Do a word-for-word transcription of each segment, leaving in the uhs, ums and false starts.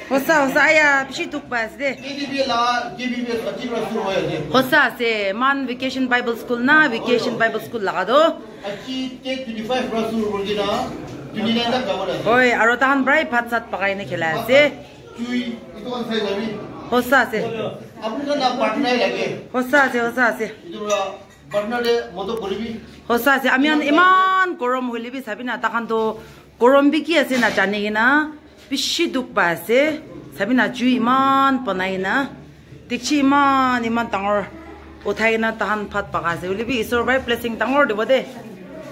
Hosa, hosa, aya, bishi dukh pai ase de. K D B la, K B B S aji pra shuru hoi ase. Hosa ase, man Vacation Bible School na, Vacation Bible School laga do. Aji date twenty-five pra shuru kuri kena, twenty-nine tak jabo lage. Hoi, aro tahan prai bhat sat pakai na khela ase. Chui, itu kan sai jabi. Hosa ase. Apni khan la partner lage. Hosa ase, hosa ase. Itu pra partner de modot koribi. Hosa ase, ami khan iman gorom hoile bi sabi na, takhan to gorom bi ki ase na jani kena bishi dukh pai ase. Sabi na jui iman banai na, dikchi iman, iman dangor uthai kena tahan bhat paka ase. Hoile bi isor pai blessing dangor dibo de.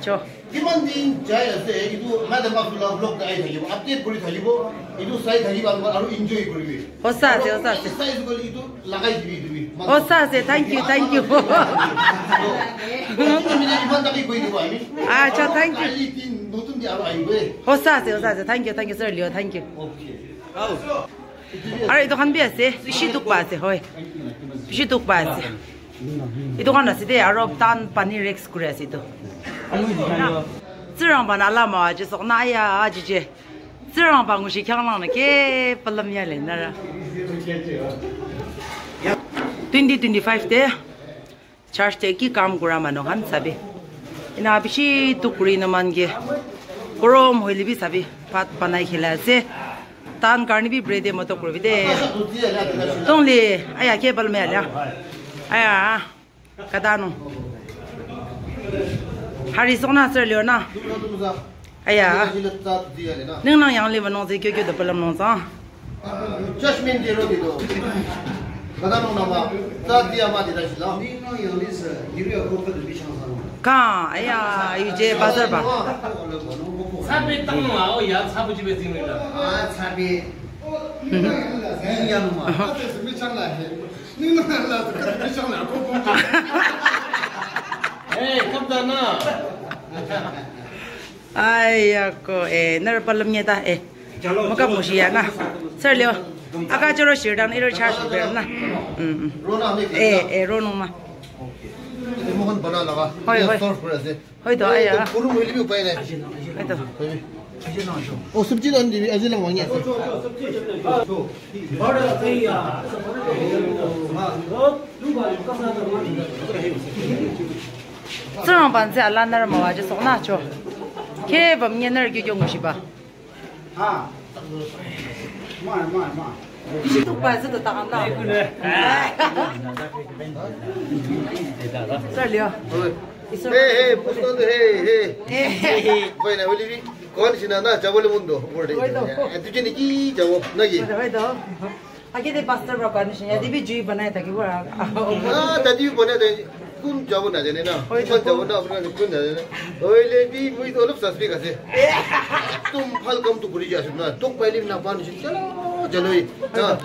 Cho. Kiman din jai ase, itu madam of vlog, vlog dai thakibo, update kuri thakibo, itu sai thakibo, aru enjoy koribi. Hosa ase, hosa ase. Size kori itu lagai dibi, dibi. Hosa ase, thank you, thank you. Iman taki koi dibo ami. Acha, thank you. Kaili din notun di aru ahibo. Hosa ase, hosa ase. Thank you, thank you, sir Leo, thank you. Okay. Aru etu khan bi ase, bishi dukh pa ase, hoi. Bishi dukh pa ase. Etu khan ase de, aru tan pani rex kuri ase etu. Tsirang pa na ala ma je sok na ya, aji je. Tsirang pa ngushi khyang lang na ke palam ya le na ra. Twenty twenty-five de. Church te ki kam kura manu khan sabi. Ina bishi dukh kuri na man ke. Gorom hoile bi sabi. Bhat banai khela ase. Tan karni bi bread de moto kuri bi de. Tong le, aya ke bal me ala. Aya, kada no. Hari sokna sir leo na. Aya. Ning nang yang le manong se kyo kyo da palam nong sa. Jasmine de ro di do. Kada nong nama. Ta dia ma di da shi la. Ning nang yang le se, yuri ya ko ka du bi chang sa. Ka, aya, yu je bazar ba. Sabi tang ma o ya, sabu ji be zing la. Ah, sabi. Ning yang ma. Mi chang la he. Ning nang la ka du bi chang la ko ko. Hey, come down now. Ai, ya ko, eh, nar palam nya ta, eh. Maka mushi ya na. Sir Leo, aka choro shir dan iro charge ber na. Mm, mm. Eh, eh, ro no ma. Mohon bana laga. Hoi, hoi. Solve kura ase. Hoi to, aya. Puru hoile bi upai nai. Hoi to. Oh, sabji dan dibi, aji lang wangya. Tsang ban se ala nar ma wa je sok na cho. Ke bam nge nar kyu kyu ngu shi ba. Ha. Ma, ma, ma. Shi tu pa se to ta kan da. Sir Leo. Hey, hey, push down the hey, hey. Hey. Boy na, will you be? Kon sina na, jabo le mundo. Word. Wait, no. Eh, tu je ni ki jabo, na ki? Wait, wait. Age de pastor pra kani shin, ya de bi jui banai thaki bo. Ah, ta jui banai thaki. Kun jabo na jane na. Hoi to. Kun jabo na, apna kun na jane. Hoile bi mui to olop suspect ase. Tum phal kam tu kuri ja na. Tok paile na pan shin. Chalo, chalo. Na.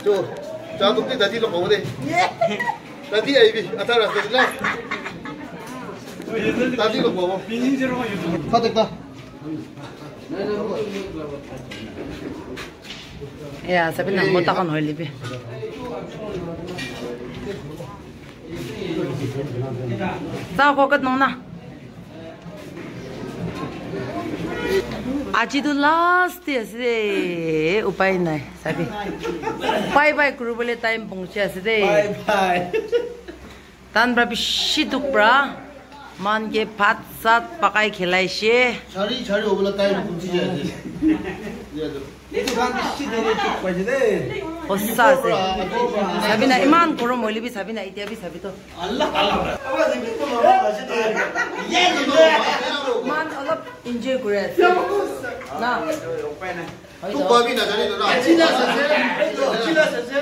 To, cha tum te dadi lo ko de. Dadi ai bi, ata rasta na. Dadi lo ko. Sa dekta. Ya, sabi na mo takon hoile bi. Sa ko kat nong na. Aji tu last day ase de, upai nai, sabi. Bye bye kuru bole time pongchi ase de. Bye bye. Tan pra bishi duk pra. Man ke bhat sat pakai khilai she. Chari, chari, obla time pongchi jai ase. Etu khan bishi deri tuk paise de. Hosa ase. Sabi na, iman gorom hoile bi sabi na, itya bi sabi to. Allah, Allah. Iman olop enjoy kuri ase. Na. Tuk pabi na jane to na. Aji na sase. Aji na sase.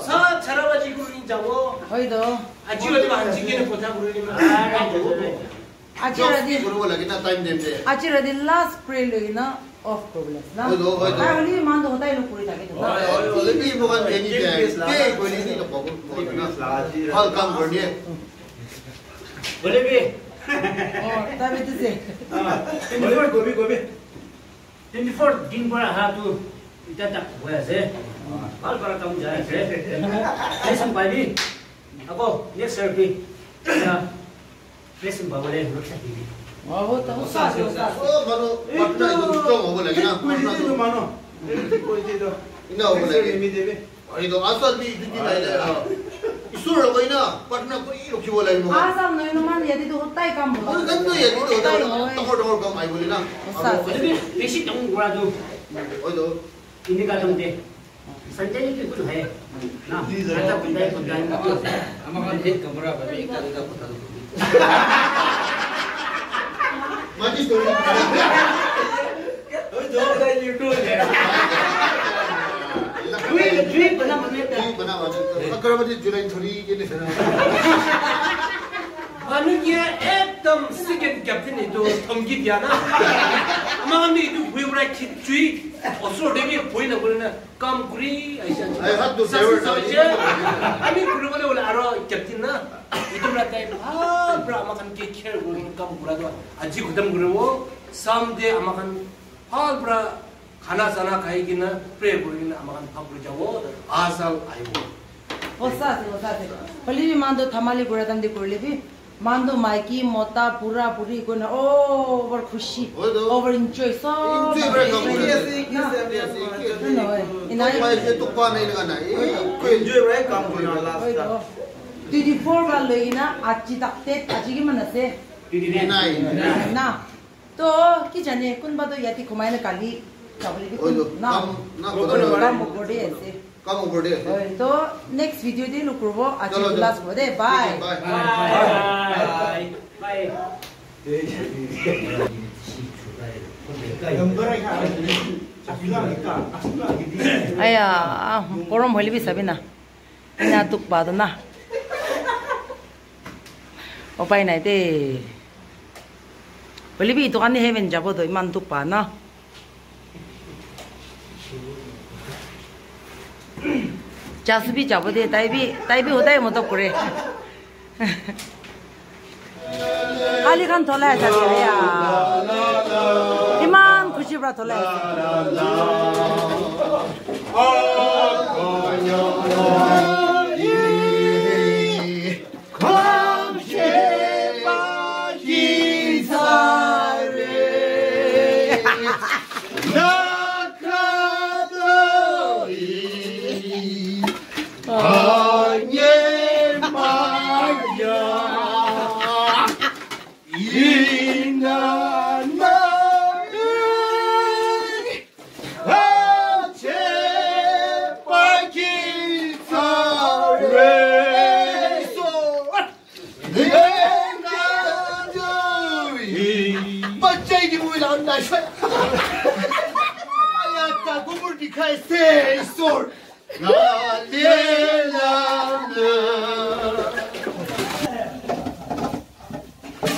Sa chara baji kuri jabo. Hoi to. Aji wadi ba hanji kene kotha kuri ni. Aji rati. Kuri bo lagi na time dem de. Aji rati last prayer loi na. Off problem na. Hoi to, hoi to. Ai, holi man to hotai lo kuri thake to na. Hoi, hoi, hoi. Lebi mo kan deni de. Te koi ni to ko ko na. Hal kam karne. Bole bi. Oh, tabi tu se. Ah, bole bi, gobi, gobi. Twenty four din para ha tu ita tak hoi ase. Bhal para kam jai ase. Lesson pai bi. Ako next year bi. Ya. Blessing pabole rakha dibi. Wow, to hosa ase, hosa ase. Oh, manu, partner etu strong hobo lage na, partner tu. Manu. Ina hobo lage. Aru etu asal bi etu din aile, ah, Isor logot ena partner kuri rakhibo lage moi khan. Asal nohoi na man yate tu hotai kam hola. Moi khan tu yate tu hotai hola. Dangor dangor kam ahibo le na. Hosa. Aru etu bi bishi dangor kura tu. Oi to. Enika kam de. Sunday ni tu kuch hai. Na, acha kudai kudai na. Ama khan ek kamra ba, ek kamra kotha. Maji story. Oi, do da YouTube hai. Dui, dui bana bana. Dui bana bana. Agarabatti julai thori ke nahi. Manu ke ekdam second captain itu dhamki diya na. Ama khan bi itu bhui bura khit chui. Osor de bi bhui na kore na. Kam kuri aisha. Ai, hat tu success driver hoise. Ami kuri bole bole aro captain na. Itu pura tai bhal pura ama khan ke care kuri kam kura tu aji khatam kuri bo. Someday ama khan bhal pura khana sana khai kena pray kuri kena ama khan bhal kuri jabo. Asal aibo. Hosa ase, hosa ase. Hoile bi man tu dhamali kura time te kurile bi Manu maiki, mota, bura, buri koina over khushi, over enjoy, sob enjoy para kam kuri ase. Ase, ase, ase. Enjoy para kam kuri last tak. Twenty four para loi kena aji tak, date aji kiman ase? Twenty nine. Na. To, ki jane, kunba to yate khumai na kali jabo le bi kun na. Kam opor te ase. Kam opor te ase. Oi, to next video te log kuribo, aji last bo de. Bye. Bye. Bye. Aya, gorom hoile bi sabi na. Ena dukh pa toh na. Upai nai de. Hoile bi etu khan heaven jabo toh, eman dukh pa na. Jasu bi jabo de, tai bi, tai bi hodai moto kore. Ali khan tholai ase ya. Iman khushi pra tholai ase.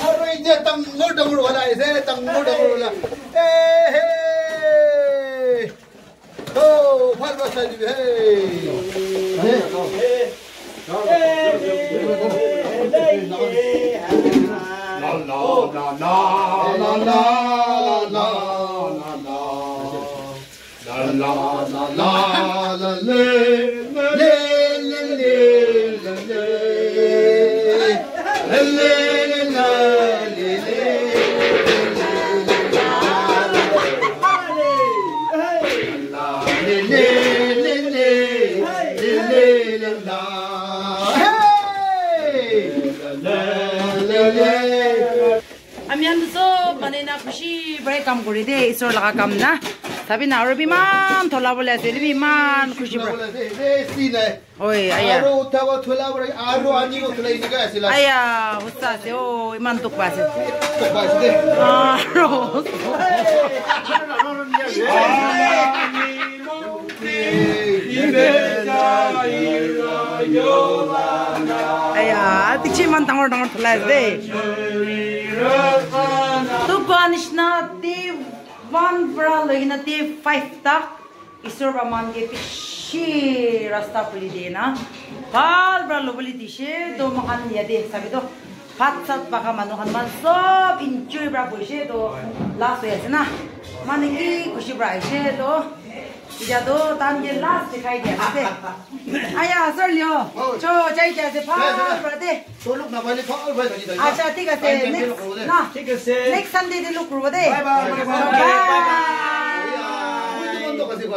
Aru etia dangor dangor wala aise, dangor dangor wala. Eh, hey. Oh, bhal bhal sai dibi, hey. La, la, la. La, la, la, la, la, le, le, le, le, le, le. Le, le, le, la, le, le, le, le, le, la. La, le, le, le, le, le, le, le, la. Hey! La, le, le. Ami khan tu sob mane na khushi para kam kore de, Isor laga kam na. Sabi na, aru bi iman thola bole ase, hoile bi iman khushi para. Oi, aya. Aru uthabo thola bole, aru ani ko thola enika ase la. Aya, hosa ase, oh, iman dukh pa ase. Dukh pa ase de. Aru. Aya, dikchi iman dangor dangor thola ase de. Tu koa nishina day one para loi kena day five tak Isor para moikhan ke bishi rasta khuli diye na. Bhal para lobole dishe, to moikhan yate sabi to. Bhat sat baka manu khan man sob enjoy pra boishe to last hoi ase na. Manu ki khushi pra aishe to. Etia to tan ke last dikhai dia ase. Aya, sir lio. Cho, jai dia ase, bhal pra de. Toluk na bhai, bhal bhai thaki thaki. Acha, thik ase. Next, na. Thik ase. Next Sunday de log kuribo de. Bye bye, bye bye. Bye bye. Bye bye.